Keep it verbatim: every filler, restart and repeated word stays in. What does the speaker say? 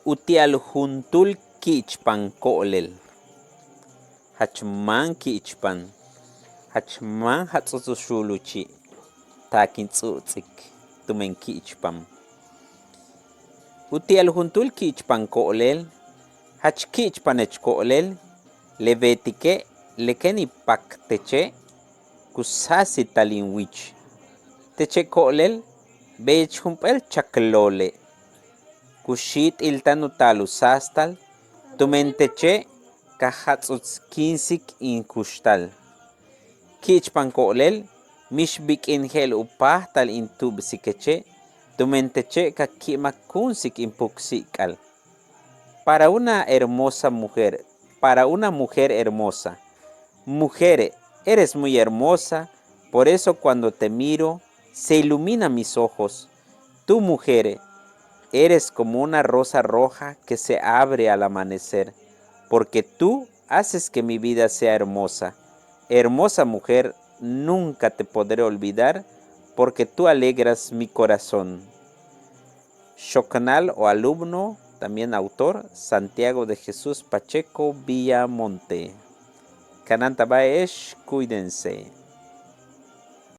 Uti'al juntúul ki'ichpan ko'olel. Jach máan ki'ichpan, jach máan jats'uts u xuul u chi', taak in ts'u'uts'ik tumen ki'ichpan. Uti'al juntúul ki'ichpan ko'olel, jach ki'ichpanech ko'olel, le beetike' le kéen in pak teche' ku sáasilta'al in wich. Teche' ko'olel, beyech jump'éel chak loole' ku xiit'il táan u taal u sáastal tumen teche' ka jats'utskíinsik in kuxtal. Ki'ichpan ko'olel, mix bik'in je'el u páajtal in tu'ubsikeche' tumen teche' ka ki'imakúunsik in puksi'ik'al. Para una hermosa mujer, para una mujer hermosa. Mujer, eres muy hermosa, por eso cuando te miro, se ilumina mis ojos. Tú, mujer, eres como una rosa roja que se abre al amanecer, porque tú haces que mi vida sea hermosa. Hermosa mujer, nunca te podré olvidar, porque tú alegras mi corazón. Xoknal o alumno, también autor, Santiago de Jesús Pacheco Villamonte. Kanáantabáaje'ex, cuídense.